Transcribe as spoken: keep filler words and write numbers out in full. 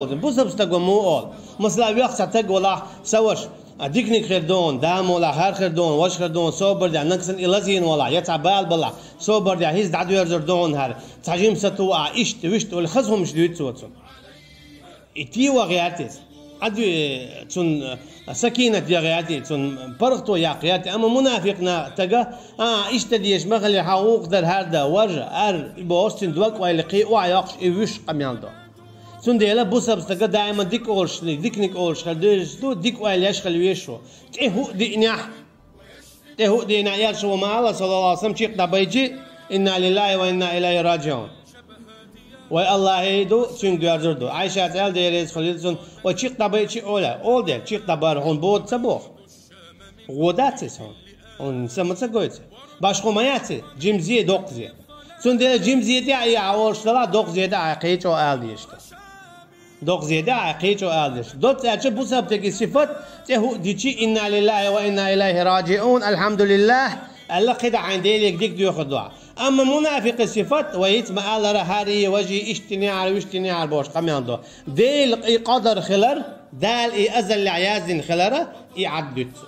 Бусалба стага муха оал? Масала, вех цхьа стаг валахь, са ваша, а, диканиг хир ду хьуна, да молахь, хӀара хир ду хьуна, важа хир ду хьуна, собар де, нагахь санна и лазийна валахь, я цхьа бала балахь, собар де, хӀинца дӀадоьрзур ду хьуна хӀара, цхьа жима сатув а, иштта, вуьшта, уьлла хаза хӀумаш дуьйцу цо цунна. И тӀе ваха гӀерта иза. Ӏа дуй, цунна, а, сакинат яха гӀерта, цунна паргӀато яккха гӀерта, амма мунафикъ стага, а, иштта дезаш ма хилий, хьан гӀуллакх дар хӀара да, важа, ар, и бохуш цуьнан дог-ойла кхин а охьайоккхуш, и вуьш къамел до. Цундела бусалба стага даиман дика олуш, диканиг олуш хила дезаш ду, дика ойла еш хила везаш ву. ТӀе хӀуъа диънехь, тӀе хӀуъа диънехь, Элчано ма аьлла, саллаллаху Ӏалайхи ва саллам, чакхдӀабайчи, «Инна лиллахи ва инна илайхи раджиун». Вай Аллахьан ду, цуьнга доьрзур ду. Ӏайшас аьлла, Дела реза хуьлийла цунна, вай чакхдӀабайчи ола, ола дела, чакхдӀабар хьуна бода ца боху. ГӀо дац иза хьуна. Хьуна са ма ца гойту. Башхо ма яц иза, жимзе, доккхазе. Цундела жимзе тӀехь а и Ӏа олуш далахь, доккхазе тӀехь а кхечо ала дезаш ду. Доккхазе тӀехь а кхечо ала дезаш. Доцца аьлча бусалба стеган сифат, тӀе хӀуъа дичи, «Инна лиллахи ва инна илайхи раджиун, алхьамдулиллах», аьлла, кхидӀа хьайн Деле дика доьхур ду. Амма мунафикъан сифат, вай хӀинца ма-аллара, хӀара, важа, иштта динехьара, вуьшта динехьара бохуш къамел до. Делан и къадар хилар, Дала и азаллехь яздина хилар, и Ӏад дуьту.